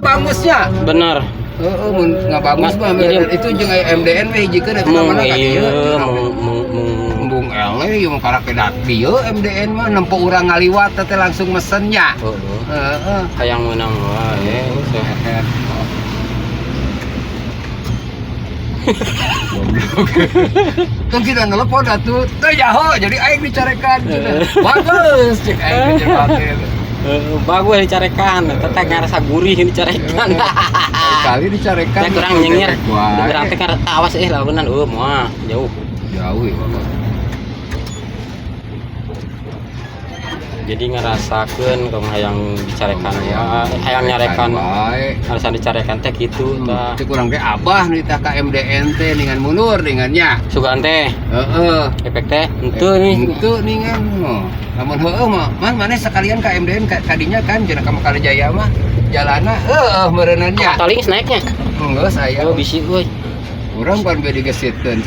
Bagusnya. Bener. Heeh, mun ngabagus mah itu jeung aya MDN we hijikeun eta Mung mana ka dieu. Iya, mung mung mung. Embung eleh ieu mah karake dat dieu MDN mah nempo urang ngaliwat teh langsung mesennya. Heeh. Heeh. Hayang meunang wae. Hehe. Kan kita nelpon atuh, teu jaho jadi aing dicarekan cenah. Bagus cek aing teh jelema teh. Heeh, bagus dicarekan, eta teh ngarasa gurih dicarekan. Kali dicarekan. Teh kurang nyengir. Wae. Urang teh kan awas eh launan eueuh moal jauh. Jauh ya, Bapak. Jadi ngerasakeun kamu hayang dicarekan wae, hayang nyarekan. Wae. Ngarasa dicarekan teh kitu tah. Cek urang teh abah nu tah ka MDN teh ningan mundur ningannya. Sugan teh Heeh. Efek teh henteu nih. Henteu ningan. Oh. Lamun heueuh mah, man maneh sekalian ka MDN ka kadinya kan cenah ka Mekarjaya mah jalana heueuh meureunannya. Taling naiknya. Geus aya. Oh bisi euy. Urang pan be digesitkeun.